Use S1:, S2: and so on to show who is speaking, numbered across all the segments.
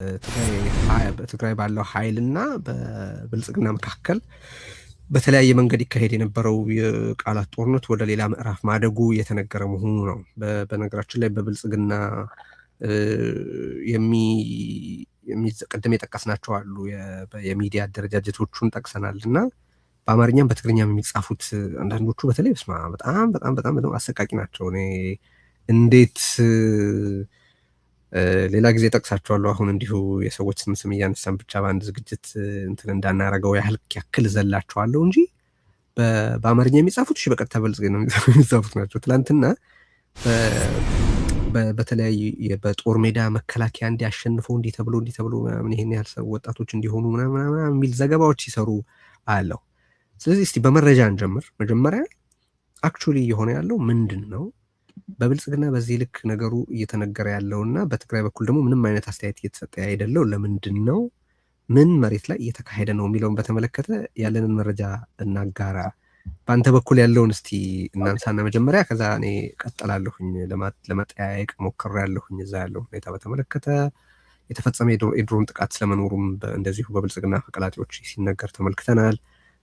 S1: በትግራይ ባለው ኃይልና በብልጽግና መካከል በተለያየ መንገድ ይካሄድ የነበረው የቃላት ጦርነት ወደ ሌላ ምዕራፍ ማደጉ የተነገረ መሆኑ ነው። በነገራችን ላይ በብልጽግና ቅድም የጠቀስናቸው አሉ፣ የሚዲያ አደረጃጀቶቹን ጠቅሰናል እና በአማርኛም በትግርኛም የሚጻፉት አንዳንዶቹ በተለይ ስማ በጣም በጣም በጣም በጣም አሰቃቂ ናቸው። እኔ እንዴት ሌላ ጊዜ ጠቅሳቸዋለሁ። አሁን እንዲሁ የሰዎች ስም ስም እያነሳን ብቻ በአንድ ዝግጅት እንትን እንዳናረገው ያህል ያክል ዘላቸዋለሁ እንጂ በአማርኛ የሚጻፉት እሺ በቀጥታ በብልጽግና የሚጻፉት ናቸው። ትላንትና በተለያዩ በጦር ሜዳ መከላከያ እንዲያሸንፈው እንዲህ ተብሎ እንዲህ ተብሎ ምናምን ይሄን ያህል ሰው ወጣቶች እንዲሆኑ ምናምን ምናምን የሚል ዘገባዎች ሲሰሩ አለው። ስለዚህ እስቲ በመረጃ እንጀምር። መጀመሪያ actually እየሆነ ያለው ምንድን ነው? በብልጽግና በዚህ ልክ ነገሩ እየተነገረ ያለው እና በትግራይ በኩል ደግሞ ምንም አይነት አስተያየት እየተሰጠ አይደለው ለምንድን ነው? ምን መሬት ላይ እየተካሄደ ነው የሚለውን በተመለከተ ያለንን መረጃ እናጋራ። በአንተ በኩል ያለውን እስቲ እናንሳና መጀመሪያ ከዛ እኔ ቀጠላለሁኝ። ለመጠያየቅ ሞክሬያለሁኝ። እዛ ያለው ሁኔታ በተመለከተ የተፈጸመ የድሮን ጥቃት ስለመኖሩም እንደዚሁ በብልጽግና አፈቀላጤዎች ሲነገር ተመልክተናል።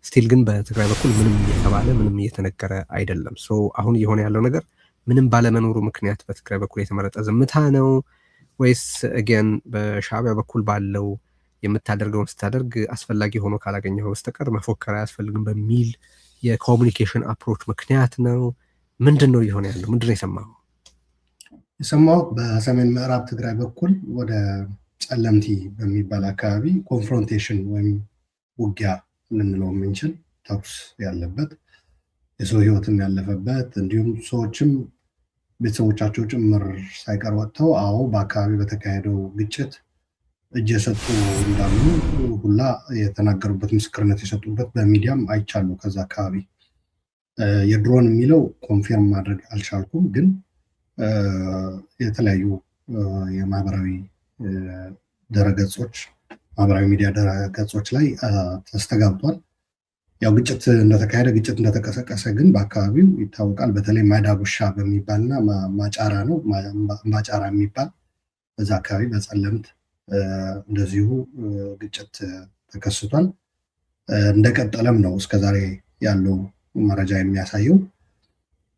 S1: Still ግን በትግራይ በኩል ምንም እየተባለ ምንም እየተነገረ አይደለም። So አሁን እየሆነ ያለው ነገር ምንም ባለመኖሩ ምክንያት በትግራይ በኩል የተመረጠ ዝምታ ነው ወይስ again በሻዕቢያ በኩል ባለው የምታደርገውን ስታደርግ አስፈላጊ ሆኖ ካላገኘኸው በስተቀር መፎከር አያስፈልግም በሚል የ communication approach ምክንያት ነው? ምንድን ነው እየሆነ ያለው? ምንድን ነው የሰማኸው?
S2: የሰማሁት በሰሜን ምዕራብ ትግራይ በኩል ወደ ጸለምቲ በሚባል አካባቢ confrontation ወይም ውጊያ ልንለው የምንችል ተኩስ ያለበት፣ የሰው ህይወትም ያለፈበት፣ እንዲሁም ሰዎችም ቤተሰቦቻቸው ጭምር ሳይቀር ወጥተው አዎ በአካባቢ በተካሄደው ግጭት እጅ የሰጡ እንዳሉ ሁላ የተናገሩበት፣ ምስክርነት የሰጡበት በሚዲያም አይቻሉ። ከዛ አካባቢ የድሮን የሚለው confirm ማድረግ አልቻልኩም፣ ግን የተለያዩ የማህበራዊ ድረገጾች፣ ማህበራዊ ሚዲያ ድረገጾች ላይ ተስተጋብቷል። ያው ግጭት እንደተካሄደ፣ ግጭት እንደተቀሰቀሰ ግን በአካባቢው ይታወቃል። በተለይ ማዳጉሻ በሚባልና ማጫራ ነው ማጫራ የሚባል በዛ አካባቢ በጸለምት እንደዚሁ ግጭት ተከስቷል። እንደቀጠለም ነው እስከዛሬ ያለው መረጃ የሚያሳየው።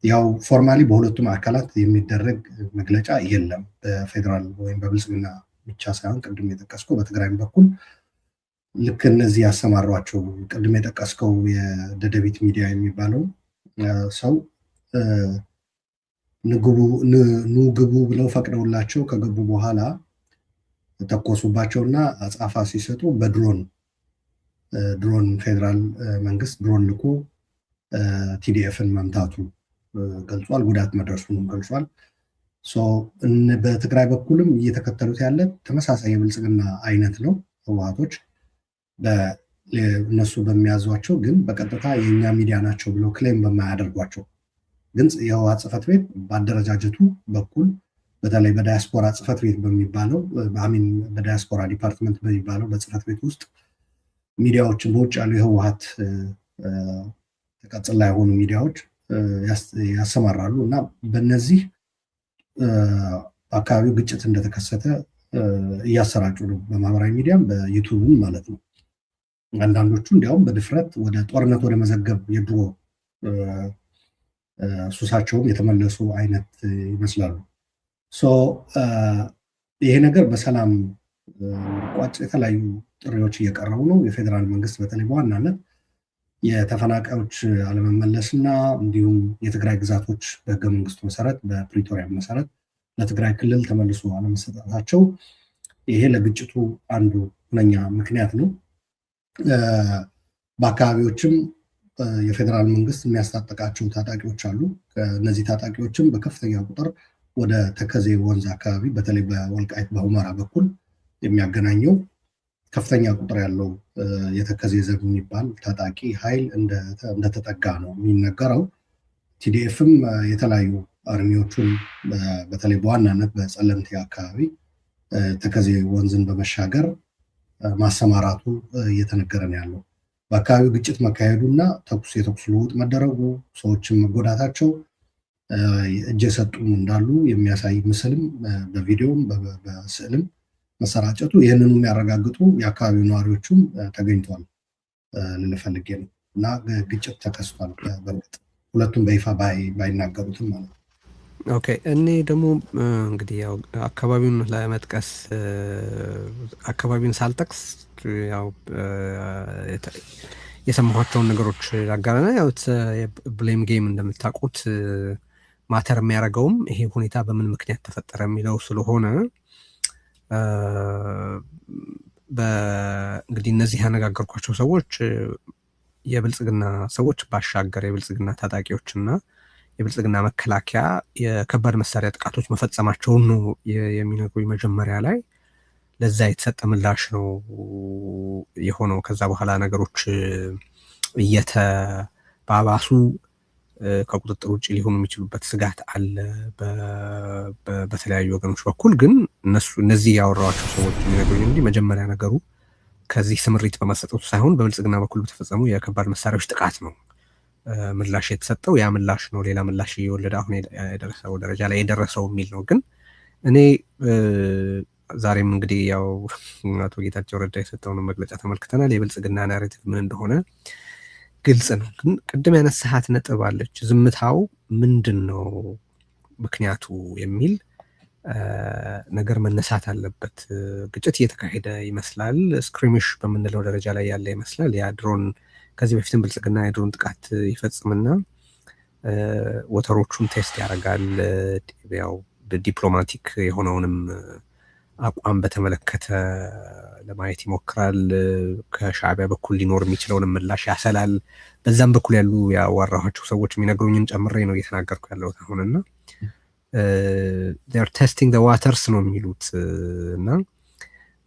S2: ያው formally በሁለቱም አካላት የሚደረግ መግለጫ የለም። በፌዴራል ወይም በብልጽግና ብቻ ሳይሆን ቅድም የጠቀስከው በትግራይም በኩል ልክ እነዚህ ያሰማሯቸው ቅድም የጠቀስከው የደደቢት ሚዲያ የሚባለው ሰው ኑ ግቡ ብለው ፈቅደውላቸው ከገቡ በኋላ ተኮሱባቸውና አጻፋ ሲሰጡ በድሮን ድሮን ፌዴራል መንግስት ድሮን ልኮ TDF ን መምታቱ ገልጿል። ጉዳት መድረሱንም ገልጿል። በትግራይ በኩልም እየተከተሉት ያለ ተመሳሳይ የብልጽግና አይነት ነው። ህወሓቶች እነሱ በሚያዟቸው ግን በቀጥታ የእኛ ሚዲያ ናቸው ብለው claim በማያደርጓቸው ግን የህወሓት ጽህፈት ቤት በአደረጃጀቱ በኩል በተለይ በዳያስፖራ ጽህፈት ቤት በሚባለው፣ I mean በዲያስፖራ department በሚባለው በጽህፈት ቤት ውስጥ ሚዲያዎችን በውጭ ያሉ የህወሓት ተቀጽላ የሆኑ ሚዲያዎች ያሰማራሉ እና በእነዚህ አካባቢው ግጭት እንደተከሰተ እያሰራጩ ነው። በማህበራዊ ሚዲያም በዩቱብም ማለት ነው። አንዳንዶቹ እንዲያውም በድፍረት ወደ ጦርነት ወደ መዘገብ የድሮ ሱሳቸውም የተመለሱ አይነት ይመስላሉ። ይሄ ነገር በሰላም እንዲቋጭ የተለያዩ ጥሪዎች እየቀረቡ ነው። የፌዴራል መንግስት በተለይ በዋናነት የተፈናቃዮች አለመመለስና እንዲሁም የትግራይ ግዛቶች በህገ መንግስቱ መሰረት በፕሪቶሪያ መሰረት ለትግራይ ክልል ተመልሶ አለመሰጠታቸው ይሄ ለግጭቱ አንዱ ሁነኛ ምክንያት ነው። በአካባቢዎችም የፌዴራል መንግስት የሚያስታጠቃቸው ታጣቂዎች አሉ። እነዚህ ታጣቂዎችም በከፍተኛ ቁጥር ወደ ተከዜ ወንዝ አካባቢ በተለይ በወልቃይት በሁመራ በኩል የሚያገናኘው ከፍተኛ ቁጥር ያለው የተከዜ ዘብ የሚባል ታጣቂ ኃይል እንደተጠጋ ነው የሚነገረው። TDF ም የተለያዩ army ዎቹን በተለይ በዋናነት በጸለምቲ አካባቢ ተከዜ ወንዝን በመሻገር ማሰማራቱ እየተነገረ ነው ያለው። በአካባቢው ግጭት መካሄዱ እና የተኩስ ልውውጥ መደረጉ፣ ሰዎችን መጎዳታቸው፣ እጅ የሰጡም እንዳሉ የሚያሳይ ምስልም በቪዲዮም በስዕልም መሰራጨቱ ይህንኑ የሚያረጋግጡ የአካባቢው ነዋሪዎቹም ተገኝተዋል ልል ፈልጌ ነው። እና ግጭት ተከስቷል። በእርግጥ ሁለቱም በይፋ ባይናገሩትም ማለት ነው።
S1: Okay፣ እኔ ደግሞ እንግዲህ ያው አካባቢውን ለመጥቀስ፣ አካባቢውን ሳልጠቅስ ያው የሰማኋቸውን ነገሮች ላጋራና ያው blame game እንደምታውቁት matter የሚያደርገውም ይሄ ሁኔታ በምን ምክንያት ተፈጠረ የሚለው ስለሆነ፣ እንግዲህ እነዚህ ያነጋገርኳቸው ሰዎች የብልጽግና ሰዎች ባሻገር የብልጽግና ታጣቂዎች እና የብልጽግና መከላከያ የከባድ መሳሪያ ጥቃቶች መፈጸማቸውን ነው የሚነግሩኝ። መጀመሪያ ላይ ለዛ የተሰጠ ምላሽ ነው የሆነው። ከዛ በኋላ ነገሮች እየተባባሱ ከቁጥጥር ውጭ ሊሆኑ የሚችሉበት ስጋት አለ በተለያዩ ወገኖች በኩል። ግን እነሱ እነዚህ ያወራኋቸው ሰዎች የሚነግሩኝ እንግዲህ መጀመሪያ ነገሩ ከዚህ ስምሪት በመሰጠቱ ሳይሆን በብልጽግና በኩል በተፈጸሙ የከባድ መሳሪያዎች ጥቃት ነው ምላሽ የተሰጠው። ያ ምላሽ ነው ሌላ ምላሽ እየወለደ አሁን የደረሰው ደረጃ ላይ የደረሰው የሚል ነው። ግን እኔ ዛሬም እንግዲህ ያው አቶ ጌታቸው ረዳ የሰጠውን መግለጫ ተመልክተናል። የብልጽግና narrative ምን እንደሆነ ግልጽ ነው። ግን ቅድም ያነሳሃት ነጥብ አለች። ዝምታው ምንድን ነው ምክንያቱ የሚል ነገር መነሳት አለበት። ግጭት እየተካሄደ ይመስላል። Skirmish በምንለው ደረጃ ላይ ያለ ይመስላል። ያ ድሮን፣ ከዚህ በፊትም ብልጽግና የድሮን ጥቃት ይፈጽምና water ኦቹን test ያደርጋል። ያው diplomatic የሆነውንም አቋም በተመለከተ ለማየት ይሞክራል። ከሻዕቢያ በኩል ሊኖር የሚችለውንም ምላሽ ያሰላል። በዛም በኩል ያሉ ያዋራኋቸው ሰዎች የሚነግሩኝን ጨምሬ ነው እየተናገርኩ ያለሁት አሁን። እና testing waters ነው የሚሉት። እና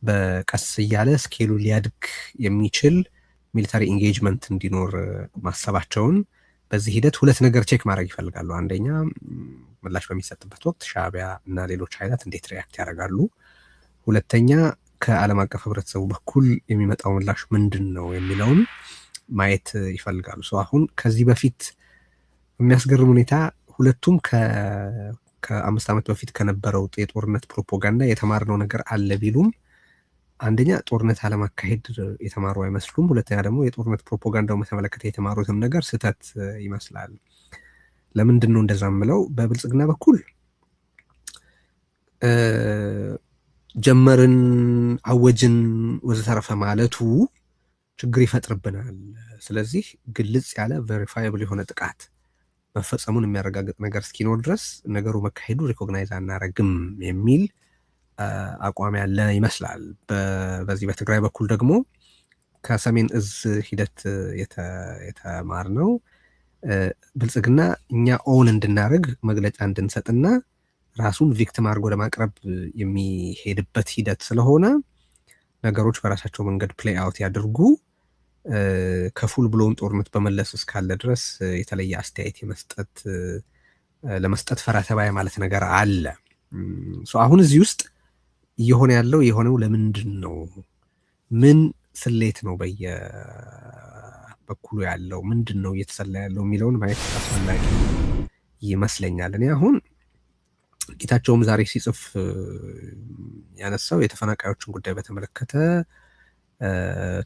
S1: በቀስ እያለ scale ኡ ሊያድግ የሚችል military engagement እንዲኖር ማሰባቸውን፣ በዚህ ሂደት ሁለት ነገር check ማድረግ ይፈልጋሉ። አንደኛ ምላሽ በሚሰጥበት ወቅት ሻዕቢያ እና ሌሎች ኃይላት እንዴት react ያደርጋሉ። ሁለተኛ ከዓለም አቀፍ ህብረተሰቡ በኩል የሚመጣው ምላሽ ምንድን ነው የሚለውን ማየት ይፈልጋሉ። So አሁን ከዚህ በፊት በሚያስገርም ሁኔታ ሁለቱም ከ5 ዓመት በፊት ከነበረው የጦርነት ፕሮፓጋንዳ የተማርነው ነገር አለ ቢሉም፣ አንደኛ ጦርነት አለማካሄድ የተማሩ አይመስሉም። ሁለተኛ ደግሞ የጦርነት ፕሮፓጋንዳውን በተመለከተ የተማሩትም ነገር ስህተት ይመስላል። ለምንድን ነው እንደዛ የምለው? በብልጽግና በኩል ጀመርን፣ አወጅን፣ ወዘተረፈ ማለቱ ችግር ይፈጥርብናል። ስለዚህ ግልጽ ያለ verifiable የሆነ ጥቃት መፈጸሙን የሚያረጋግጥ ነገር እስኪኖር ድረስ ነገሩ መካሄዱ recognize አናረግም የሚል አቋም ያለ ይመስላል። በዚህ በትግራይ በኩል ደግሞ ከሰሜን እዝ ሂደት የተማርነው ብልጽግና እኛ own እንድናደርግ፣ መግለጫ እንድንሰጥና ራሱን victim አድርጎ ለማቅረብ የሚሄድበት ሂደት ስለሆነ ነገሮች በራሳቸው መንገድ play out ያድርጉ። ከ full blown ጦርነት በመለስ እስካለ ድረስ የተለየ አስተያየት የመስጠት ለመስጠት ፈራ ተባ ማለት ነገር አለ። አሁን እዚህ ውስጥ እየሆነ ያለው የሆነው ለምንድን ነው? ምን ስሌት ነው በየበኩሉ ያለው? ምንድን ነው እየተሰላ ያለው የሚለውን ማየት አስፈላጊ ይመስለኛል። እኔ አሁን ጌታቸውም ዛሬ ሲጽፍ ያነሳው የተፈናቃዮችን ጉዳይ በተመለከተ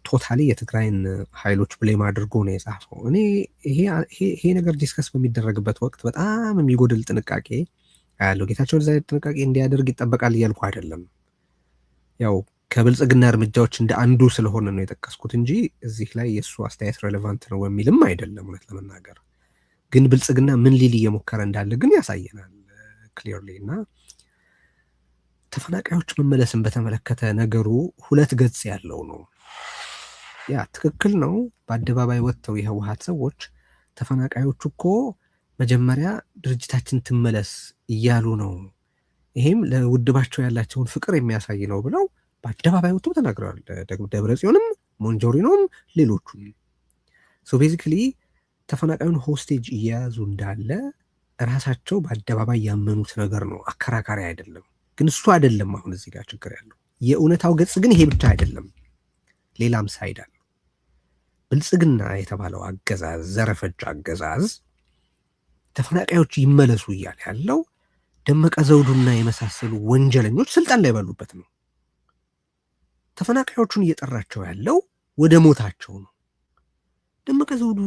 S1: totally የትግራይን ኃይሎች blame አድርጎ ነው የጻፈው። እኔ ይሄ ነገር discuss በሚደረግበት ወቅት በጣም የሚጎድል ጥንቃቄ ያለው፣ ጌታቸው እዛ ጥንቃቄ እንዲያደርግ ይጠበቃል እያልኩ አይደለም። ያው ከብልጽግና እርምጃዎች እንደ አንዱ ስለሆነ ነው የጠቀስኩት እንጂ እዚህ ላይ የእሱ አስተያየት relevant ነው የሚልም አይደለም። እውነት ለመናገር ግን ብልጽግና ምን ሊል እየሞከረ እንዳለ ግን ያሳየናል clearly። እና ተፈናቃዮች መመለስን በተመለከተ ነገሩ ሁለት ገጽ ያለው ነው። ያ ትክክል ነው። በአደባባይ ወጥተው የህወሀት ሰዎች ተፈናቃዮቹ እኮ መጀመሪያ ድርጅታችን ትመለስ እያሉ ነው፣ ይሄም ለውድባቸው ያላቸውን ፍቅር የሚያሳይ ነው ብለው በአደባባይ ወጥተው ተናግረዋል። ደብረ ጽዮንም ሞንጆሪኖም ሌሎቹም። So basically ተፈናቃዩን hostage እየያዙ እንዳለ ራሳቸው በአደባባይ ያመኑት ነገር ነው። አከራካሪ አይደለም። ግን እሱ አይደለም አሁን እዚህ ጋር ችግር ያለው። የእውነታው ገጽ ግን ይሄ ብቻ አይደለም፣ ሌላም side አለው። ብልጽግና የተባለው አገዛዝ፣ ዘረፈጅ አገዛዝ ተፈናቃዮች ይመለሱ እያለ ያለው ደመቀ ዘውዱና የመሳሰሉ ወንጀለኞች ስልጣን ላይ ባሉበት ነው። ተፈናቃዮቹን እየጠራቸው ያለው ወደ ሞታቸው ነው። ደመቀ ዘውዱ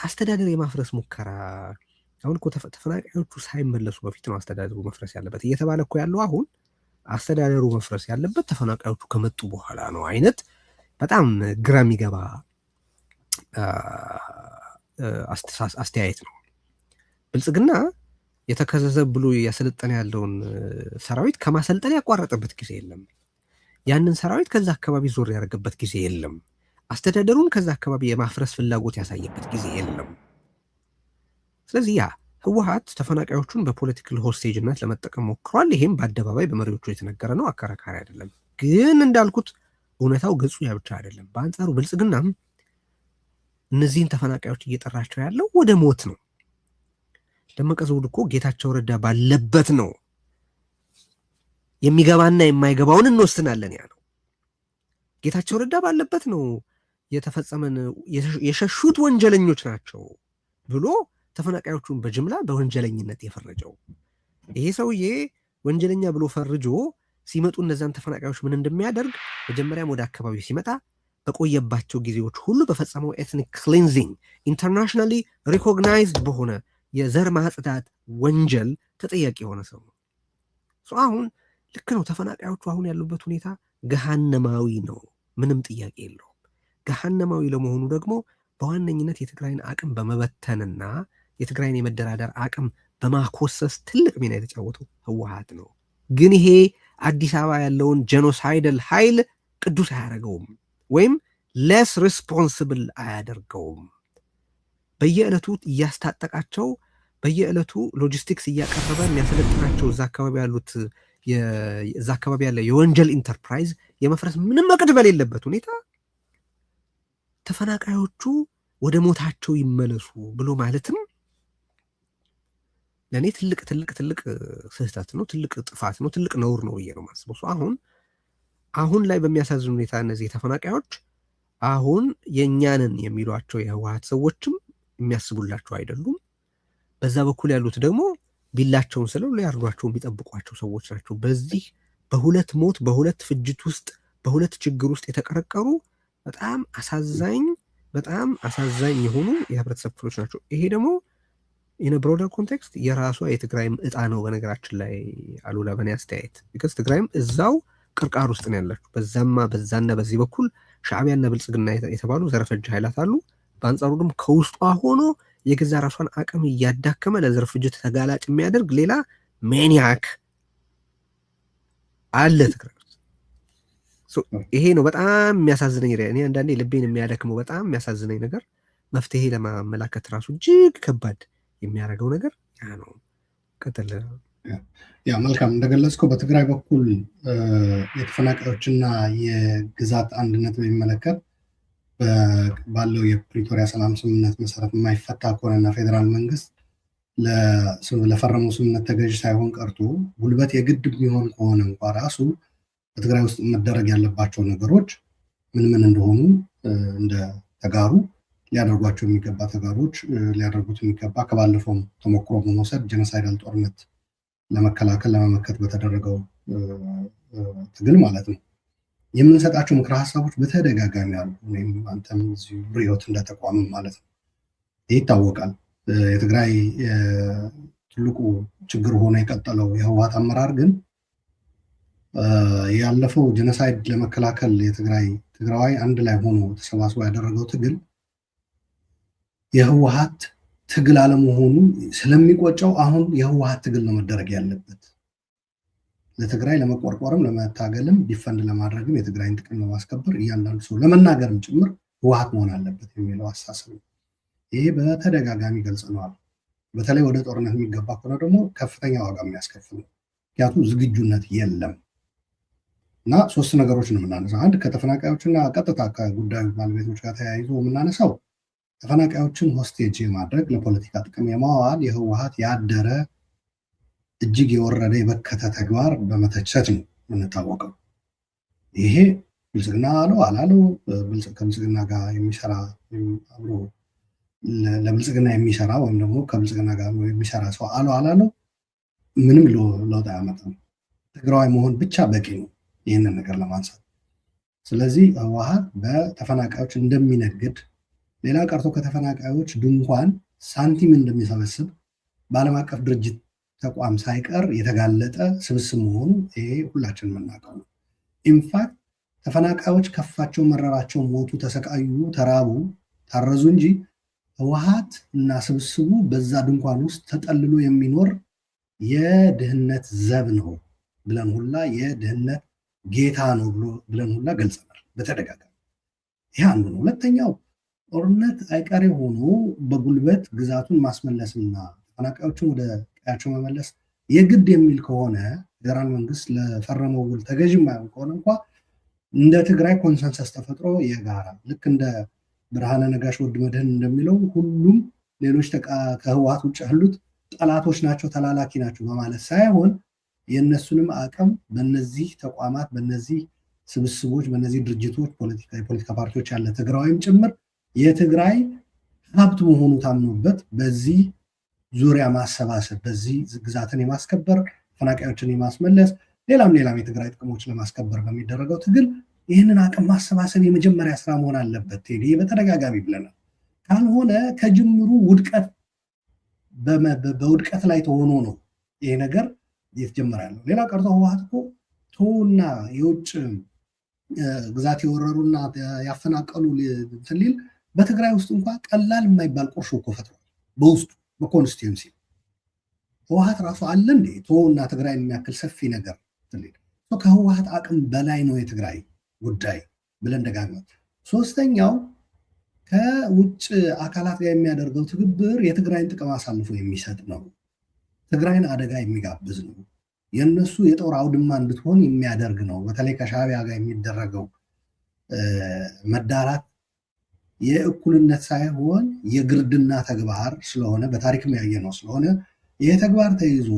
S1: አስተዳደር የማፍረስ ሙከራ፣ አሁን እኮ ተፈናቃዮቹ ሳይመለሱ በፊት ነው አስተዳደሩ መፍረስ ያለበት እየተባለ እኮ ያለው። አሁን አስተዳደሩ መፍረስ ያለበት ተፈናቃዮቹ ከመጡ በኋላ ነው አይነት በጣም ግራ የሚገባ አስተያየት ነው። ብልጽግና የተከዜ ዘብ ብሎ እያሰለጠነ ያለውን ሰራዊት ከማሰልጠን ያቋረጠበት ጊዜ የለም። ያንን ሰራዊት ከዛ አካባቢ ዞር ያደረገበት ጊዜ የለም። አስተዳደሩን ከዛ አካባቢ የማፍረስ ፍላጎት ያሳየበት ጊዜ የለም። ስለዚህ ያ ህወሀት ተፈናቃዮቹን በ political hostage ነት ለመጠቀም ሞክሯል። ይሄም በአደባባይ በመሪዎቹ የተነገረ ነው፣ አከራካሪ አይደለም። ግን እንዳልኩት እውነታው ገጹ ያ ብቻ አይደለም። በአንጻሩ ብልጽግናም እነዚህን ተፈናቃዮች እየጠራቸው ያለው ወደ ሞት ነው። ደመቀ ዘውዱ እኮ ጌታቸው ረዳ ባለበት ነው የሚገባና የማይገባውን እንወስናለን ያለው። ጌታቸው ረዳ ባለበት ነው የተፈጸመን የሸሹት ወንጀለኞች ናቸው ብሎ ተፈናቃዮቹን በጅምላ በወንጀለኝነት የፈረጀው። ይሄ ሰውዬ ወንጀለኛ ብሎ ፈርጆ ሲመጡ እነዛን ተፈናቃዮች ምን እንደሚያደርግ፣ መጀመሪያም ወደ አካባቢው ሲመጣ በቆየባቸው ጊዜዎች ሁሉ በፈጸመው ethnic cleansing፣ internationally recognized በሆነ የዘር ማጽዳት ወንጀል ተጠያቂ የሆነ ሰው ነው። አሁን ልክ ነው። ተፈናቃዮቹ አሁን ያሉበት ሁኔታ ገሃነማዊ ነው፣ ምንም ጥያቄ የለውም። ገሃነማዊ ለመሆኑ ደግሞ በዋነኝነት የትግራይን አቅም በመበተንና የትግራይን የመደራደር አቅም በማኮሰስ ትልቅ ሚና የተጫወተው ህወሀት ነው። ግን ይሄ አዲስ አበባ ያለውን genocidal ኃይል ቅዱስ አያደርገውም ወይም less responsible አያደርገውም። በየዕለቱ እያስታጠቃቸው፣ በየዕለቱ ሎጂስቲክስ እያቀረበ የሚያሰለጥናቸው እዛ አካባቢ ያሉት፣ እዛ አካባቢ ያለ የወንጀል ኢንተርፕራይዝ የመፍረስ ምንም እቅድ በሌለበት ሁኔታ ተፈናቃዮቹ ወደ ሞታቸው ይመለሱ ብሎ ማለትም ለእኔ ትልቅ ትልቅ ትልቅ ስህተት ነው፣ ትልቅ ጥፋት ነው፣ ትልቅ ነውር ነው ብዬ ነው የማስበው። አሁን አሁን ላይ በሚያሳዝን ሁኔታ እነዚህ ተፈናቃዮች አሁን የእኛንን የሚሏቸው የህወሀት ሰዎችም የሚያስቡላቸው አይደሉም። በዛ በኩል ያሉት ደግሞ ቢላቸውን ስለው ሊያርዷቸው የሚጠብቋቸው ሰዎች ናቸው። በዚህ በሁለት ሞት፣ በሁለት ፍጅት ውስጥ፣ በሁለት ችግር ውስጥ የተቀረቀሩ በጣም አሳዛኝ፣ በጣም አሳዛኝ የሆኑ የህብረተሰብ ክፍሎች ናቸው። ይሄ ደግሞ in a broader context የራሷ የትግራይም እጣ ነው። በነገራችን ላይ አሉላ፣ በኔ አስተያየት because ትግራይም እዛው ቅርቃር ውስጥ ነው ያለችው። በዛማ በዛና በዚህ በኩል ሻዕቢያና ብልጽግና የተባሉ ዘር ፈጅ ኃይላት አሉ። በአንጻሩ ደግሞ ከውስጧ ሆኖ የገዛ ራሷን አቅም እያዳከመ ለዘር ፍጅት ተጋላጭ የሚያደርግ ሌላ maniac አለ ትግራይ ውስጥ። ይሄ ነው በጣም የሚያሳዝነኝ። እኔ አንዳንዴ ልቤን የሚያደክመው፣ በጣም የሚያሳዝነኝ ነገር፣ መፍትሄ ለማመላከት ራሱ እጅግ ከባድ የሚያደርገው ነገር ያ ነው። ቀጥል።
S2: Yeah፣ መልካም። እንደገለጽከው በትግራይ በኩል የተፈናቃዮችና የግዛት አንድነት በሚመለከት ባለው የፕሪቶሪያ ሰላም ስምምነት መሰረት የማይፈታ ከሆነና ፌዴራል መንግስት ለፈረመው ስምምነት ተገዥ ሳይሆን ቀርቶ ጉልበት የግድ የሚሆን ከሆነ እንኳ ራሱ በትግራይ ውስጥ መደረግ ያለባቸው ነገሮች ምን ምን እንደሆኑ፣ እንደ ተጋሩ ሊያደርጓቸው የሚገባ፣ ተጋሮች ሊያደርጉት የሚገባ፣ ከባለፈውም ተሞክሮ በመውሰድ genocidal ጦርነት ለመከላከል፣ ለመመከት በተደረገው ትግል ማለት ነው፣ የምንሰጣቸው ምክረ ሀሳቦች በተደጋጋሚ አሉ። እኔም አንተም እዚሁ ርዕዮት እንደተቋምም ማለት ነው። ይህ ይታወቃል። የትግራይ ትልቁ ችግር ሆኖ የቀጠለው የህወሀት አመራር ግን ያለፈው genocide ለመከላከል የትግራይ ትግራዋይ አንድ ላይ ሆኖ ተሰባስቦ ያደረገው ትግል የህወሀት ትግል አለመሆኑ ስለሚቆጨው አሁን የህወሀት ትግል ነው መደረግ ያለበት። ለትግራይ ለመቆርቆርም፣ ለመታገልም፣ defend ለማድረግም፣ የትግራይን ጥቅም ለማስከበር እያንዳንዱ ሰው ለመናገርም ጭምር ህወሀት መሆን አለበት የሚለው አስተሳሰብ ነው። ይሄ በተደጋጋሚ ገልጸነዋል። በተለይ ወደ ጦርነት የሚገባ ከሆነ ደግሞ ከፍተኛ ዋጋ የሚያስከፍል ነው። ምክንያቱም ዝግጁነት የለም። እና ሶስት ነገሮች ነው የምናነሳው። አንድ፣ ከተፈናቃዮችና ቀጥታ ከጉዳዩ ባለቤቶች ጋር ተያይዞ የምናነሳው ተፈናቃዮችን hostage የማድረግ፣ ለፖለቲካ ጥቅም የማዋል የህወሀት ያደረ እጅግ የወረደ የበከተ ተግባር በመተቸት ነው የምንታወቀው። ይሄ ብልጽግና አለው አላለው፣ ከብልጽግና ጋር የሚሰራ፣ አብሮ ለብልጽግና የሚሰራ ወይም ደግሞ ከብልጽግና ጋር የሚሰራ ሰው አለው አላለው ምንም ለውጥ አያመጣም። ትግራዋይ መሆን ብቻ በቂ ነው ይህንን ነገር ለማንሳት። ስለዚህ ህወሓት በተፈናቃዮች እንደሚነግድ፣ ሌላ ቀርቶ ከተፈናቃዮች ድንኳን ሳንቲም እንደሚሰበስብ በዓለም አቀፍ ድርጅት ተቋም ሳይቀር የተጋለጠ ስብስብ መሆኑ ይሄ ሁላችን የምናውቀው ነው። In fact ተፈናቃዮች ከፋቸው፣ መረራቸው፣ ሞቱ፣ ተሰቃዩ፣ ተራቡ፣ ታረዙ እንጂ ህወሓት እና ስብስቡ በዛ ድንኳን ውስጥ ተጠልሎ የሚኖር የድህነት ዘብ ነው ብለን ሁላ፣ የድህነት ጌታ ነው ብለን ሁላ ገልጸናል በተደጋጋሚ። ይህ አንዱ ነው። ሁለተኛው ጦርነት አይቀሬ ሆኖ በጉልበት ግዛቱን ማስመለስና ተፈናቃዮችን ወደ ቀያቸው መመለስ የግድ የሚል ከሆነ፣ ፌዴራል መንግስት ለፈረመው ውል ተገዥ የማይሆን ከሆነ እንኳ እንደ ትግራይ consensus ተፈጥሮ የጋራ፣ ልክ እንደ ብርሃነ ነጋሽ ወድ መድህን እንደሚለው ሁሉም ሌሎች ከህወሓት ውጭ ያሉት ጠላቶች ናቸው፣ ተላላኪ ናቸው በማለት ሳይሆን የእነሱንም አቅም በነዚህ ተቋማት፣ በነዚህ ስብስቦች፣ በነዚህ ድርጅቶች፣ የፖለቲካ ፓርቲዎች ያለ ትግራዋይም ጭምር የትግራይ ሀብት መሆኑ ታምኖበት በዚህ ዙሪያ ማሰባሰብ፣ በዚህ ግዛትን የማስከበር፣ ተፈናቃዮችን የማስመለስ፣ ሌላም ሌላም የትግራይ ጥቅሞች ለማስከበር በሚደረገው ትግል ይህንን አቅም ማሰባሰብ የመጀመሪያ ስራ መሆን አለበት። ቴዲ፣ በተደጋጋሚ ብለናል። ካልሆነ ከጅምሩ ውድቀት በውድቀት ላይ ተሆኖ ነው ይሄ ነገር እየተጀመረ ያለው። ሌላ ቀርቶ ህወሓት እኮ ቶና የውጭ ግዛት የወረሩና ያፈናቀሉ እንትን ሊል በትግራይ ውስጥ እንኳ ቀላል የማይባል ቁርሾ እኮ ፈጥሯል። በውስጡ በ constituency ህወሓት ራሱ አለ እንዴ ቶና ትግራይ የሚያክል ሰፊ ነገር። ከህወሓት አቅም በላይ ነው የትግራይ ጉዳይ ብለን ደጋግመን። ሶስተኛው ከውጭ አካላት ጋር የሚያደርገው ትብብር የትግራይን ጥቅም አሳልፎ የሚሰጥ ነው። ትግራይን አደጋ የሚጋብዝ ነው። የእነሱ የጦር አውድማ እንድትሆን የሚያደርግ ነው። በተለይ ከሻዕቢያ ጋር የሚደረገው መዳራት የእኩልነት ሳይሆን የግርድና ተግባር ስለሆነ፣ በታሪክም ያየነው ስለሆነ፣ ይህ ተግባር ተይዞ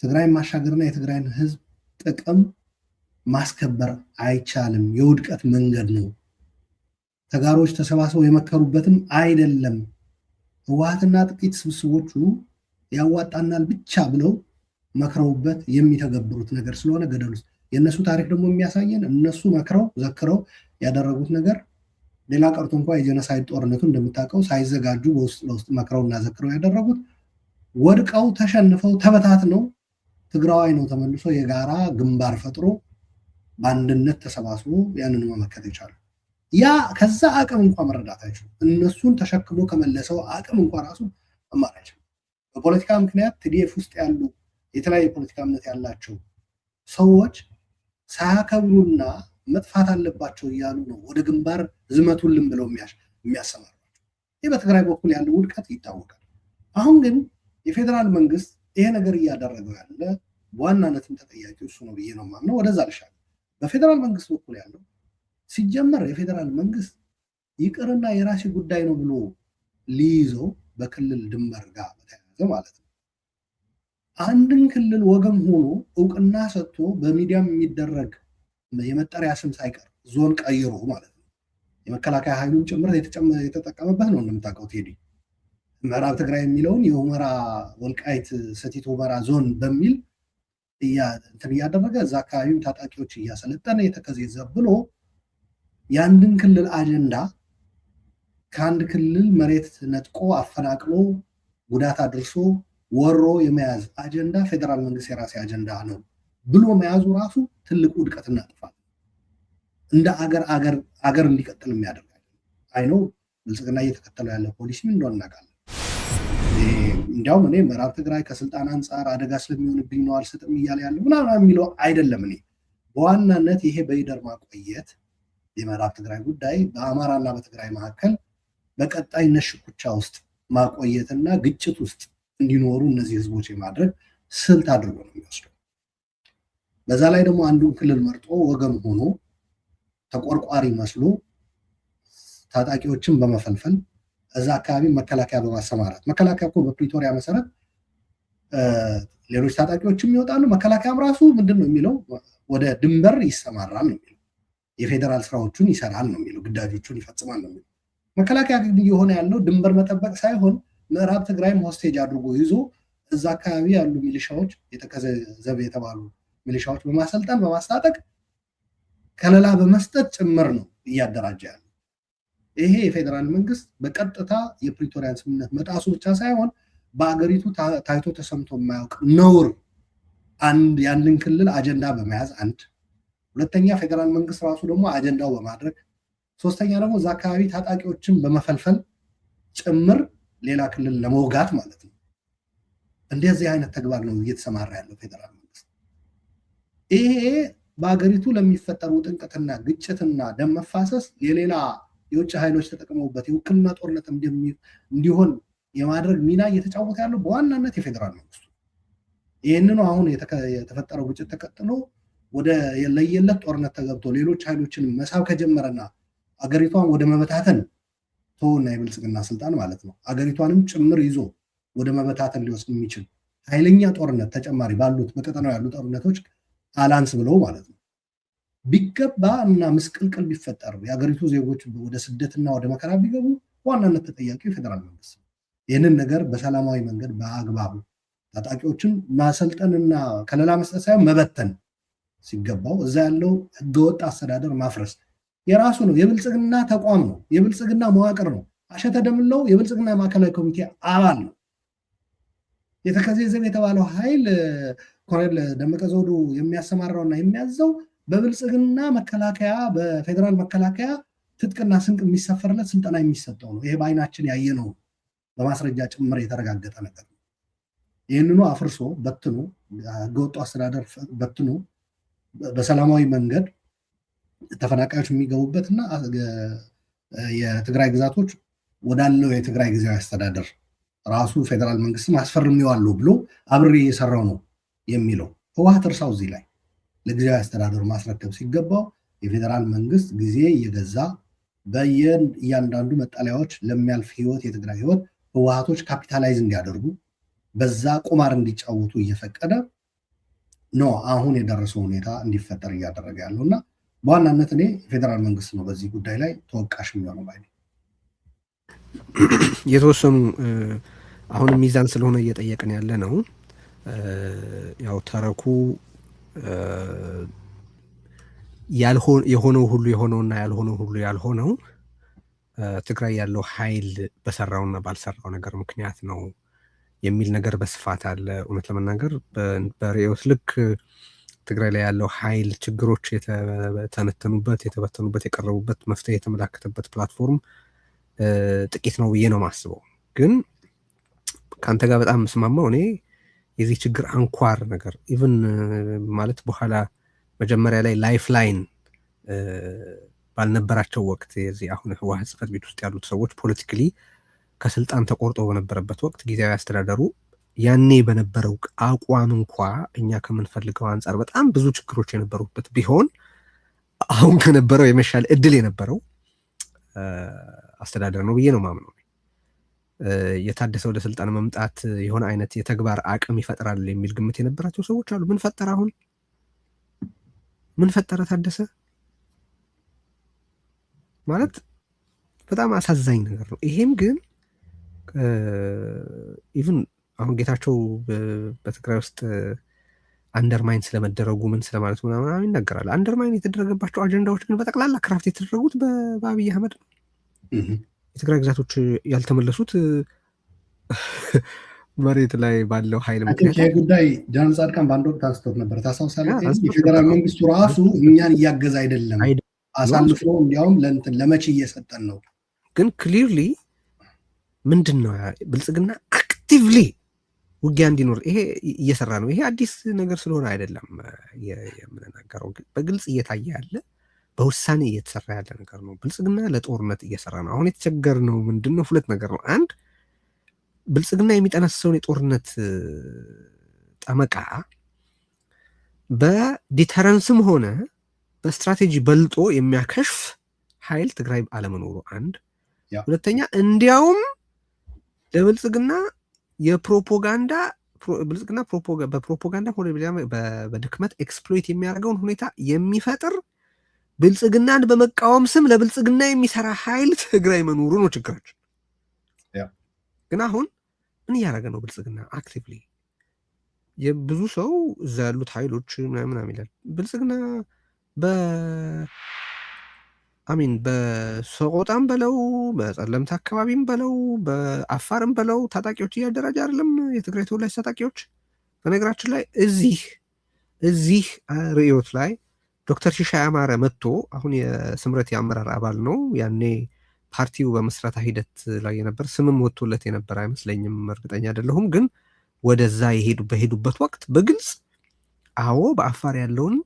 S2: ትግራይን ማሻገርና የትግራይን ህዝብ ጥቅም ማስከበር አይቻልም። የውድቀት መንገድ ነው። ተጋሮች ተሰባስበው የመከሩበትም አይደለም። ህወሓትና ጥቂት ስብስቦቹ ያዋጣናል ብቻ ብለው መክረውበት የሚተገብሩት ነገር ስለሆነ ገደል ውስጥ። የእነሱ ታሪክ ደግሞ የሚያሳየን እነሱ መክረው ዘክረው ያደረጉት ነገር፣ ሌላ ቀርቶ እንኳ የ genocide ጦርነቱ እንደምታውቀው ሳይዘጋጁ በውስጥ ለውስጥ መክረውና ዘክረው ያደረጉት ወድቀው ተሸንፈው ተበታትነው ትግራዋይ ነው ተመልሶ የጋራ ግንባር ፈጥሮ በአንድነት ተሰባስቦ ያንን መመከት የቻሉ። ያ ከዛ አቅም እንኳ መረዳት አይችሉም። እነሱን ተሸክሞ ከመለሰው አቅም እንኳ ራሱ መማር አይችሉም። በፖለቲካ ምክንያት TDF ውስጥ ያሉ የተለያየ የፖለቲካ እምነት ያላቸው ሰዎች ሳያከብሩና መጥፋት አለባቸው እያሉ ነው ወደ ግንባር ዝመቱልን ብለው የሚያሰማሯቸው። ይህ በትግራይ በኩል ያለው ውድቀት ይታወቃል። አሁን ግን የፌዴራል መንግስት ይሄ ነገር እያደረገው ያለ በዋናነትም ተጠያቂ እሱ ነው ብዬ ነው የማምነው። ወደዛ ልሻል። በፌዴራል መንግስት በኩል ያለው ሲጀመር የፌዴራል መንግስት ይቅርና የራሴ ጉዳይ ነው ብሎ ሊይዘው በክልል ድንበር ጋር በተያያዘ ማለት ነው፣ አንድን ክልል ወገን ሆኖ እውቅና ሰጥቶ በሚዲያም የሚደረግ የመጠሪያ ስም ሳይቀር ዞን ቀይሮ ማለት ነው፣ የመከላከያ ኃይሉን ጭምር የተጠቀመበት ነው። እንደምታውቀው ቴዲ፣ ምዕራብ ትግራይ የሚለውን የሁመራ ወልቃይት ሰቲት ሁመራ ዞን በሚል እንትን እያደረገ እዛ አካባቢም ታጣቂዎች እያሰለጠነ የተከዜ ዘብ ብሎ የአንድን ክልል አጀንዳ ከአንድ ክልል መሬት ነጥቆ፣ አፈናቅሎ፣ ጉዳት አድርሶ፣ ወሮ የመያዝ አጀንዳ ፌዴራል መንግስት የራሴ አጀንዳ ነው ብሎ መያዙ ራሱ ትልቅ ውድቀትና ጥፋት፣ እንደ አገር አገር እንዲቀጥል የሚያደርግ አይኖ ብልጽግና እየተከተለው ያለ ፖሊሲ ምን እንደሆነ እናውቃለን። እንዲያውም እኔ ምዕራብ ትግራይ ከስልጣን አንጻር አደጋ ስለሚሆንብኝ ነው አልሰጥም እያለ ያለው ምናምን የሚለው አይደለም። እኔ በዋናነት ይሄ በይደር ማቆየት የምዕራብ ትግራይ ጉዳይ በአማራና በትግራይ መካከል በቀጣይነት ሽኩቻ ውስጥ ማቆየትና ግጭት ውስጥ እንዲኖሩ እነዚህ ህዝቦች የማድረግ ስልት አድርጎ ነው የሚወስደው። በዛ ላይ ደግሞ አንዱን ክልል መርጦ ወገን ሆኖ ተቆርቋሪ መስሎ ታጣቂዎችን በመፈልፈል እዛ አካባቢ መከላከያ በማሰማራት፣ መከላከያ እኮ በፕሪቶሪያ መሰረት ሌሎች ታጣቂዎችም ይወጣሉ። መከላከያም ራሱ ምንድን ነው የሚለው? ወደ ድንበር ይሰማራል ነው የሚለው። የፌዴራል ስራዎቹን ይሰራል ነው የሚለው። ግዳጆቹን ይፈጽማል ነው የሚለው። መከላከያ ግን እየሆነ ያለው ድንበር መጠበቅ ሳይሆን ምዕራብ ትግራይም hostage አድርጎ ይዞ እዛ አካባቢ ያሉ ሚሊሻዎች፣ የተከዜ ዘብ የተባሉ ሚሊሻዎች በማሰልጠን በማስታጠቅ ከለላ በመስጠት ጭምር ነው እያደራጀ ያለው። ይሄ የፌዴራል መንግስት በቀጥታ የፕሪቶሪያን ስምምነት መጣሱ ብቻ ሳይሆን በአገሪቱ ታይቶ ተሰምቶ የማያውቅ ነውር፣ አንድ የአንድን ክልል አጀንዳ በመያዝ አንድ፣ ሁለተኛ ፌዴራል መንግስት ራሱ ደግሞ አጀንዳው በማድረግ፣ ሶስተኛ ደግሞ እዛ አካባቢ ታጣቂዎችን በመፈልፈል ጭምር ሌላ ክልል ለመውጋት ማለት ነው። እንደዚህ አይነት ተግባር ነው እየተሰማራ ያለው ፌዴራል መንግስት። ይሄ በሀገሪቱ ለሚፈጠሩ ውጥንቅጥና ግጭትና ደም መፋሰስ የሌላ የውጭ ኃይሎች ተጠቅመውበት የውክልና ጦርነት እንዲሆን የማድረግ ሚና እየተጫወተ ያለው በዋናነት የፌዴራል መንግስቱ። ይህንኑ አሁን የተፈጠረው ግጭት ተቀጥሎ ወደ ለየለት ጦርነት ተገብቶ ሌሎች ኃይሎችን መሳብ ከጀመረና አገሪቷን ወደ መበታተን ተወና የብልጽግና ስልጣን ማለት ነው፣ አገሪቷንም ጭምር ይዞ ወደ መበታተን ሊወስድ የሚችል ኃይለኛ ጦርነት ተጨማሪ ባሉት በቀጠናው ያሉ ጦርነቶች አላንስ ብለው ማለት ነው ቢገባ እና ምስቅልቅል ቢፈጠር፣ የሀገሪቱ ዜጎች ወደ ስደትና ወደ መከራ ቢገቡ ዋናነት ተጠያቂው የፌዴራል መንግስት ነው። ይህንን ነገር በሰላማዊ መንገድ በአግባቡ ታጣቂዎችን ማሰልጠንና ከለላ መስጠት ሳይሆን መበተን ሲገባው እዛ ያለው ህገወጥ አስተዳደር ማፍረስ የራሱ ነው። የብልጽግና ተቋም ነው። የብልጽግና መዋቅር ነው። አሸተ ደምለው የብልጽግና ማዕከላዊ ኮሚቴ አባል ነው። የተከዜ ዘብ የተባለው ኃይል ኮሎኔል ደመቀ ዘውዱ የሚያሰማራውና የሚያዘው በብልጽግና መከላከያ፣ በፌዴራል መከላከያ ትጥቅና ስንቅ የሚሰፈርለት፣ ስልጠና የሚሰጠው ነው። ይሄ በአይናችን ያየነው፣ በማስረጃ ጭምር የተረጋገጠ ነገር ነው። ይህንኑ አፍርሶ በትኖ፣ ህገወጡ አስተዳደር በትኖ በሰላማዊ መንገድ ተፈናቃዮች የሚገቡበት እና የትግራይ ግዛቶች ወዳለው የትግራይ ጊዜያዊ አስተዳደር ራሱ ፌዴራል መንግስትም አስፈርሜዋለሁ ብሎ አብሬ እየሰራው ነው የሚለው ህወሓት እርሳው፣ እዚህ ላይ ለጊዜያዊ አስተዳደሩ ማስረከብ ሲገባው የፌዴራል መንግስት ጊዜ እየገዛ በየእያንዳንዱ መጠለያዎች ለሚያልፍ ህይወት፣ የትግራይ ህይወት ህወሓቶች capitalize እንዲያደርጉ፣ በዛ ቁማር እንዲጫወቱ እየፈቀደ ነው አሁን የደረሰው ሁኔታ እንዲፈጠር እያደረገ ያለው። እና በዋናነት እኔ የፌዴራል መንግስት ነው በዚህ ጉዳይ ላይ ተወቃሽ የሚሆነው ባይ።
S1: የተወሰኑ አሁንም ሚዛን ስለሆነ እየጠየቅን ያለ ነው። ያው ተረኩ የሆነው ሁሉ የሆነውና ያልሆነው ሁሉ ያልሆነው ትግራይ ያለው ኃይል በሰራውና ባልሰራው ነገር ምክንያት ነው የሚል ነገር በስፋት አለ። እውነት ለመናገር በርዕዮት ልክ ትግራይ ላይ ያለው ኃይል ችግሮች የተተነተኑበት፣ የተበተኑበት፣ የቀረቡበት፣ መፍትሄ የተመላከተበት platform ጥቂት ነው ብዬ ነው የማስበው። ግን ከአንተ ጋር በጣም የምስማማው እኔ የዚህ ችግር አንኳር ነገር even ማለት በኋላ መጀመሪያ ላይ lifeline ባልነበራቸው ወቅት፣ የዚህ አሁን ህወሓት ጽሕፈት ቤት ውስጥ ያሉት ሰዎች politically ከስልጣን ተቆርጦ በነበረበት ወቅት ጊዜያዊ አስተዳደሩ ያኔ በነበረው አቋም እንኳ እኛ ከምንፈልገው አንጻር በጣም ብዙ ችግሮች የነበሩበት ቢሆን አሁን ከነበረው የመሻል እድል የነበረው አስተዳደር ነው ብዬ ነው ማምነው። የታደሰ ወደ ስልጣን መምጣት የሆነ አይነት የተግባር አቅም ይፈጥራል የሚል ግምት የነበራቸው ሰዎች አሉ። ምን ፈጠረ? አሁን ምን ፈጠረ ታደሰ? ማለት በጣም አሳዛኝ ነገር ነው። ይሄም ግን even አሁን ጌታቸው በትግራይ ውስጥ undermine ስለመደረጉ ምን ስለማለቱ ምናምን ይናገራል። Undermine የተደረገባቸው አጀንዳዎች ግን በጠቅላላ craft የተደረጉት በአብይ አህመድ ነው። የትግራይ ግዛቶች ያልተመለሱት መሬት ላይ ባለው ኃይል ምክንያት።
S2: ይህ ጉዳይ ጀነራል ጻድቃን በአንድ ወቅት አንስቶት ነበር። ታስታውሳለህ? የፌዴራል መንግስቱ ራሱ እኛን እያገዘ አይደለም፣ አሳልፎ እንዲያውም ለእንትን ለመቼ እየሰጠን ነው።
S1: ግን clearly ምንድን ነው፣ ብልጽግና actively ውጊያ እንዲኖር ይሄ እየሰራ ነው። ይሄ አዲስ ነገር ስለሆነ አይደለም የምንናገረው፣ በግልጽ እየታየ ያለ፣ በውሳኔ እየተሰራ ያለ ነገር ነው። ብልጽግና ለጦርነት እየሰራ ነው። አሁን የተቸገርነው ምንድን ነው? ሁለት ነገር ነው። አንድ፣ ብልጽግና የሚጠነስሰውን የጦርነት ጠመቃ በ deterrence ም ሆነ በስትራቴጂ በልጦ የሚያከሽፍ ኃይል ትግራይ አለመኖሩ አንድ። ሁለተኛ፣ እንዲያውም ለብልጽግና የፕሮፓጋንዳ፣ ብልጽግና በፕሮፓጋንዳ በድክመት exploit የሚያደርገውን ሁኔታ የሚፈጥር፣ ብልጽግናን በመቃወም ስም ለብልጽግና የሚሰራ ኃይል ትግራይ መኖሩ ነው ችግራችን። ግን አሁን ምን እያደረገ ነው ብልጽግና actively? የብዙ ሰው እዛ ያሉት ኃይሎች ምናምን ይላል። ብልጽግና I mean በሰቆጣም በለው፣ በጸለምት አካባቢም በለው፣ በአፋርም በለው ታጣቂዎች እያደራጀ አይደለም የትግራይ ተወላጅ ታጣቂዎች? በነገራችን ላይ እዚህ ርዕዮት ላይ ዶክተር ሽሻይ አማረ መጥቶ፣ አሁን የስምረት የአመራር አባል ነው። ያኔ ፓርቲው በመስረታ ሂደት ላይ የነበር፣ ስምም ወጥቶለት የነበረ አይመስለኝም፣ እርግጠኛ አይደለሁም። ግን ወደዛ በሄዱበት ወቅት በግልጽ አዎ በአፋር ያለውን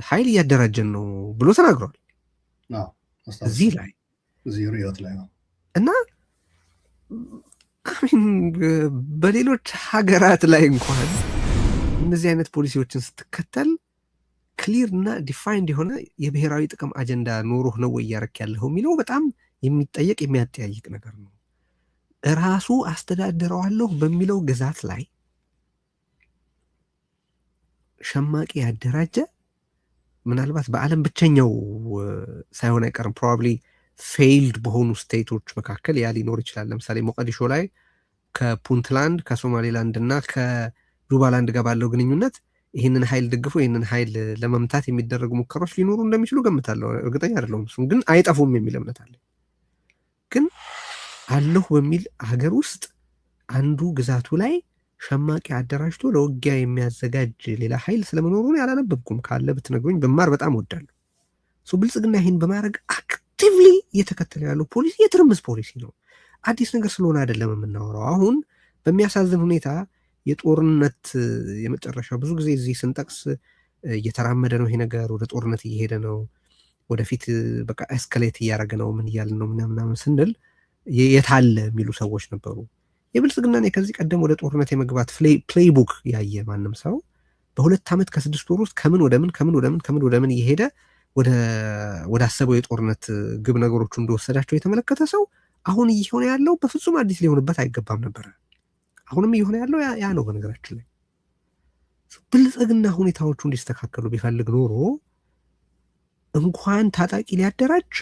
S1: ኃይል እያደራጀን ነው ብሎ ተናግሯል። እዚህ ላይ
S2: እዚህ ርዕዮት ላይ ነው።
S1: እና I mean በሌሎች ሀገራት ላይ እንኳን እነዚህ አይነት ፖሊሲዎችን ስትከተል clear እና defined የሆነ የብሔራዊ ጥቅም አጀንዳ ኖሮህ ነው ወይ እያረክ ያለኸው የሚለው በጣም የሚጠየቅ፣ የሚያጠያይቅ ነገር ነው። ራሱ አስተዳድረዋለሁ በሚለው ግዛት ላይ ሸማቂ ያደራጀ ምናልባት በዓለም ብቸኛው ሳይሆን አይቀርም። Probably failed በሆኑ state ኦች መካከል ያ ሊኖር ይችላል። ለምሳሌ ሞቃዲሾ ላይ ከፑንትላንድ፣ ከሶማሌላንድ እና ከጁባላንድ ጋር ባለው ግንኙነት ይህንን ኃይል ደግፎ ይህንን ኃይል ለመምታት የሚደረጉ ሙከራዎች ሊኖሩ እንደሚችሉ ገምታለሁ። እርግጠኛ አይደለሁም። እሱም ግን አይጠፉም የሚል እምነት አለ። ግን አለሁ በሚል ሀገር ውስጥ አንዱ ግዛቱ ላይ ሸማቂ አደራጅቶ ለውጊያ የሚያዘጋጅ ሌላ ኃይል ስለመኖሩን ያላነበብኩም። ካለ ብትነግሩኝ ብማር በጣም እወዳለሁ። ብልጽግና ይህን በማድረግ actively እየተከተለ ያለው ፖሊሲ የትርምስ ፖሊሲ ነው። አዲስ ነገር ስለሆነ አይደለም የምናወራው። አሁን በሚያሳዝን ሁኔታ የጦርነት የመጨረሻው፣ ብዙ ጊዜ እዚህ ስንጠቅስ እየተራመደ ነው ይሄ ነገር፣ ወደ ጦርነት እየሄደ ነው፣ ወደፊት በቃ escalate እያደረገ ነው፣ ምን እያልን ነው ምናምን ስንል የታለ የሚሉ ሰዎች ነበሩ። የብልጽግናን ከዚህ ቀደም ወደ ጦርነት የመግባት playbook ያየ ማንም ሰው በ2 ዓመት ከ6 ወር ውስጥ ከምን ወደ ምን፣ ከምን ወደ ምን፣ ከምን ወደ ምን እየሄደ ወደ አሰበው የጦርነት ግብ ነገሮቹ እንደወሰዳቸው የተመለከተ ሰው አሁን እየሆነ ያለው በፍጹም አዲስ ሊሆንበት አይገባም ነበረ። አሁንም እየሆነ ያለው ያ ነው። በነገራችን ላይ ብልጽግና ሁኔታዎቹ እንዲስተካከሉ ቢፈልግ ኖሮ እንኳን ታጣቂ ሊያደራጅ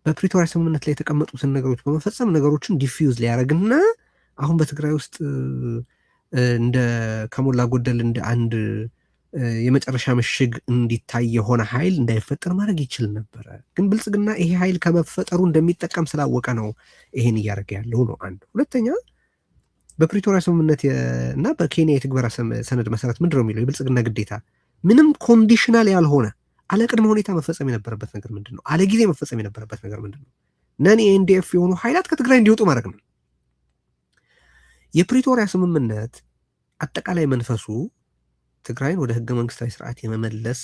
S1: በፕሪቶሪያ ስምምነት ላይ የተቀመጡትን ነገሮች በመፈጸም ነገሮችን defuse ሊያደርግና አሁን በትግራይ ውስጥ እንደ ከሞላ ጎደል እንደ አንድ የመጨረሻ ምሽግ እንዲታይ የሆነ ኃይል እንዳይፈጠር ማድረግ ይችል ነበረ። ግን ብልጽግና ይሄ ኃይል ከመፈጠሩ እንደሚጠቀም ስላወቀ ነው ይሄን እያደረገ ያለው ነው። አንድ። ሁለተኛ፣ በፕሪቶሪያ ስምምነት እና በኬንያ የትግበራ ሰነድ መሰረት ምንድን ነው የሚለው? የብልጽግና ግዴታ ምንም conditional ያልሆነ አለ ቅድመ ሁኔታ መፈጸም የነበረበት ነገር ምንድን ነው? አለ ጊዜ መፈጸም የነበረበት ነገር ምንድን ነው? Non ENDF የሆኑ ኃይላት ከትግራይ እንዲወጡ ማድረግ ነው። የፕሪቶሪያ ስምምነት አጠቃላይ መንፈሱ ትግራይን ወደ ህገ መንግስታዊ ስርዓት የመመለስ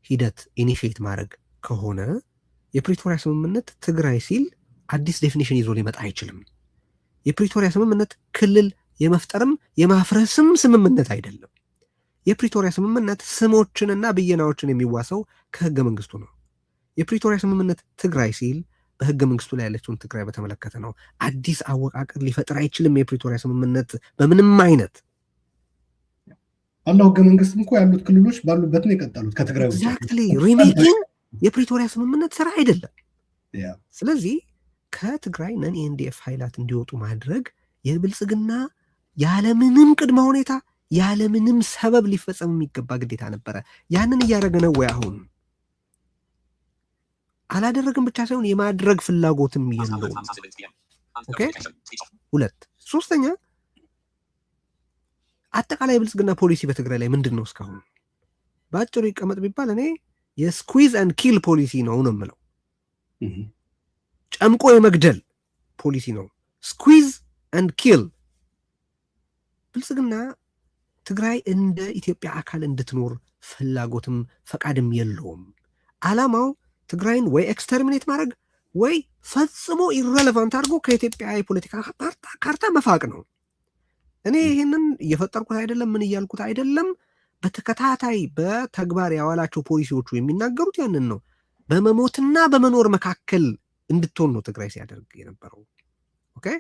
S1: ሂደት initiate ማድረግ ከሆነ የፕሪቶሪያ ስምምነት ትግራይ ሲል አዲስ definition ይዞ ሊመጣ አይችልም። የፕሪቶሪያ ስምምነት ክልል የመፍጠርም የማፍረስም ስምምነት አይደለም። የፕሪቶሪያ ስምምነት ስሞችንና ብየናዎችን የሚዋሰው ከህገ መንግስቱ ነው። የፕሪቶሪያ ስምምነት ትግራይ ሲል በህገ መንግስቱ ላይ ያለችውን ትግራይ በተመለከተ ነው። አዲስ አወቃቀር ሊፈጥር አይችልም። የፕሪቶሪያ ስምምነት በምንም አይነት
S2: ባለው ህገ መንግስትም እኮ ያሉት ክልሎች ባሉበት ነው የቀጠሉት ከትግራይ ውጭ።
S1: Exactly፣ remaking የፕሪቶሪያ ስምምነት ስራ አይደለም። ስለዚህ ከትግራይ non ENDF ኃይላት እንዲወጡ ማድረግ የብልጽግና ያለምንም ቅድመ ሁኔታ ያለምንም ሰበብ ሊፈጸም የሚገባ ግዴታ ነበረ። ያንን እያደረገ ነው ወይ? አሁን አላደረግም ብቻ ሳይሆን የማድረግ ፍላጎትም የለውም። Okay፣ ሁለት። ሶስተኛ፣ አጠቃላይ የብልጽግና ፖሊሲ በትግራይ ላይ ምንድን ነው? እስካሁን በአጭሩ ይቀመጥ ቢባል እኔ የ squeeze and kill ፖሊሲ ነው ነው የምለው። ጨምቆ የመግደል ፖሊሲ ነው። Squeeze and kill። ብልጽግና ትግራይ እንደ ኢትዮጵያ አካል እንድትኖር ፍላጎትም ፈቃድም የለውም። ዓላማው ትግራይን ወይ exterminate ማድረግ ወይ ፈጽሞ irrelevant አድርጎ ከኢትዮጵያ የፖለቲካ ካርታ መፋቅ ነው። እኔ ይህንን እየፈጠርኩት አይደለም፣ ምን እያልኩት አይደለም። በተከታታይ በተግባር ያዋላቸው ፖሊሲዎቹ የሚናገሩት ያንን ነው። በመሞትና በመኖር መካከል እንድትሆን ነው ትግራይ ሲያደርግ የነበረው። Okay,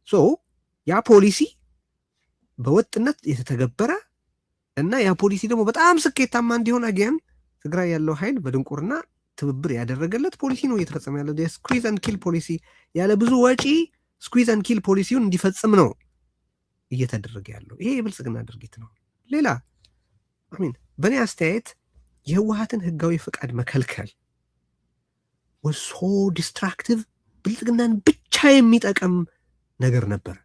S1: so ያ ፖሊሲ በወጥነት የተተገበረ እና ያ ፖሊሲ ደግሞ በጣም ስኬታማ እንዲሆን again ትግራይ ያለው ኃይል በድንቁርና ትብብር ያደረገለት ፖሊሲ ነው እየተፈጸመ ያለው። የ squeeze and kill ፖሊሲ ያለ ብዙ ወጪ squeeze and kill ፖሊሲውን እንዲፈጽም ነው እየተደረገ ያለው። ይሄ የብልጽግና ድርጊት ነው። ሌላ፣ I mean በእኔ አስተያየት የህወሀትን ህጋዊ ፈቃድ መከልከል was so destructive፣ ብልጽግናን ብቻ የሚጠቅም ነገር ነበር።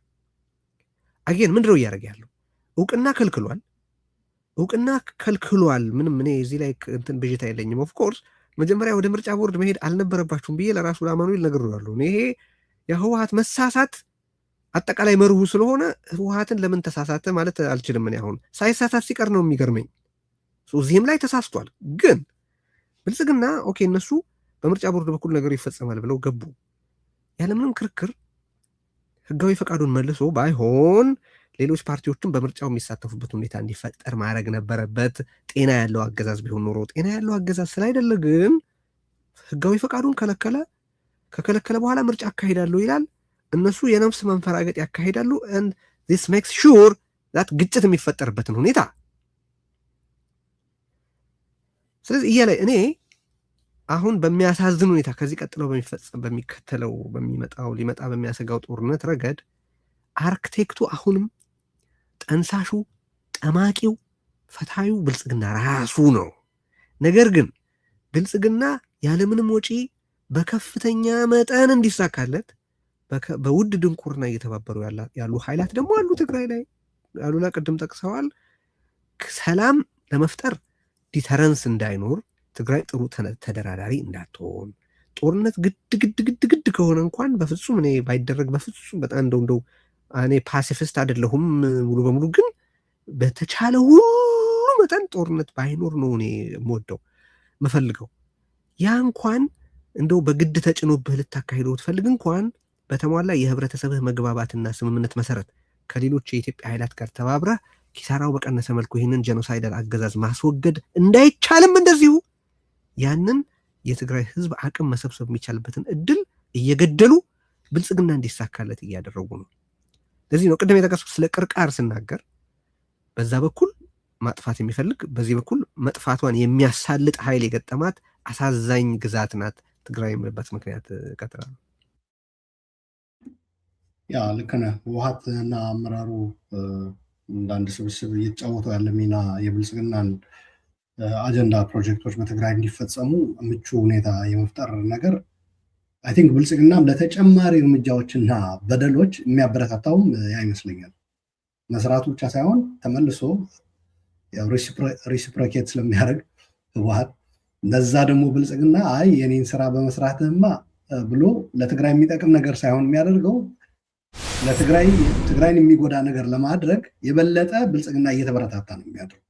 S1: Again ምንድነው እያደረገ ያለው? እውቅና ከልክሏል። እውቅና ከልክሏል። ምንም እኔ እዚህ ላይ እንትን ብዥታ የለኝም። Of course መጀመሪያ ወደ ምርጫ ቦርድ መሄድ አልነበረባችሁም ብዬ ለራሱ ለአማኑኤል ነግሬዋለሁ። ይሄ የህወሀት መሳሳት አጠቃላይ መርሁ ስለሆነ ህወሀትን ለምን ተሳሳተ ማለት አልችልም። እኔ አሁን ሳይሳሳት ሲቀር ነው የሚገርመኝ። እዚህም ላይ ተሳስቷል። ግን ብልጽግና okay እነሱ በምርጫ ቦርድ በኩል ነገሩ ይፈጸማል ብለው ገቡ። ያለምንም ክርክር ህጋዊ ፈቃዱን መልሶ ባይሆን ሌሎች ፓርቲዎችም በምርጫው የሚሳተፉበት ሁኔታ እንዲፈጠር ማድረግ ነበረበት። ጤና ያለው አገዛዝ ቢሆን ኖሮ። ጤና ያለው አገዛዝ ስላይደለ ግን ህጋዊ ፈቃዱን ከለከለ። ከከለከለ በኋላ ምርጫ አካሂዳለሁ ይላል። እነሱ የነፍስ መንፈራገጥ ያካሂዳሉ። And this makes sure that ግጭት የሚፈጠርበትን ሁኔታ። ስለዚህ እያለ እኔ አሁን በሚያሳዝን ሁኔታ ከዚህ ቀጥለው በሚፈጸም፣ በሚከተለው፣ በሚመጣው፣ ሊመጣ በሚያሰጋው ጦርነት ረገድ አርክቴክቱ አሁንም ጠንሳሹ፣ ጠማቂው፣ ፈታዩ ብልጽግና ራሱ ነው። ነገር ግን ብልጽግና ያለምንም ወጪ በከፍተኛ መጠን እንዲሳካለት በውድ ድንቁርና እየተባበሩ ያሉ ኃይላት ደግሞ አሉ። ትግራይ ላይ አሉላ ቅድም ጠቅሰዋል። ሰላም ለመፍጠር deterrence እንዳይኖር፣ ትግራይ ጥሩ ተደራዳሪ እንዳትሆን፣ ጦርነት ግድ ግድ ግድ ግድ ከሆነ እንኳን በፍጹም እኔ ባይደረግ በፍጹም በጣም እንደው እኔ pacifist አይደለሁም ሙሉ በሙሉ፣ ግን በተቻለ ሁሉ መጠን ጦርነት ባይኖር ነው እኔ የምወደው፣ የምፈልገው። ያ እንኳን እንደው በግድ ተጭኖብህ ልታካሂደው ትፈልግ እንኳን በተሟላ የህብረተሰብህ መግባባትና ስምምነት መሰረት ከሌሎች የኢትዮጵያ ኃይላት ጋር ተባብረህ ኪሳራው በቀነሰ መልኩ ይህንን genocidal አገዛዝ ማስወገድ እንዳይቻልም እንደዚሁ ያንን የትግራይ ህዝብ አቅም መሰብሰብ የሚቻልበትን እድል እየገደሉ ብልጽግና እንዲሳካለት እያደረጉ ነው። ለዚህ ነው ቅድም የጠቀስኩት ስለ ቅርቃር ስናገር በዛ በኩል ማጥፋት የሚፈልግ፣ በዚህ በኩል መጥፋቷን የሚያሳልጥ ኃይል የገጠማት አሳዛኝ ግዛት ናት ትግራይ የምልበት ምክንያት እቀጥላለሁ።
S2: ያ ልክ ነህ። ህወሓት እና አመራሩ እንደ አንድ ስብስብ እየተጫወተው ያለ ሚና የብልጽግናን አጀንዳ ፕሮጀክቶች በትግራይ እንዲፈጸሙ ምቹ ሁኔታ የመፍጠር ነገር I think ብልጽግናም ለተጨማሪ እርምጃዎችና በደሎች የሚያበረታታውም ያ ይመስለኛል። መስራቱ ብቻ ሳይሆን ተመልሶ reciprocate ስለሚያደርግ ህወሓት ለዛ ደግሞ ብልጽግና አይ የኔን ስራ በመስራትህማ ብሎ ለትግራይ የሚጠቅም ነገር ሳይሆን የሚያደርገው ለትግራይ ትግራይን የሚጎዳ ነገር ለማድረግ የበለጠ ብልጽግና እየተበረታታ ነው የሚያደርገው።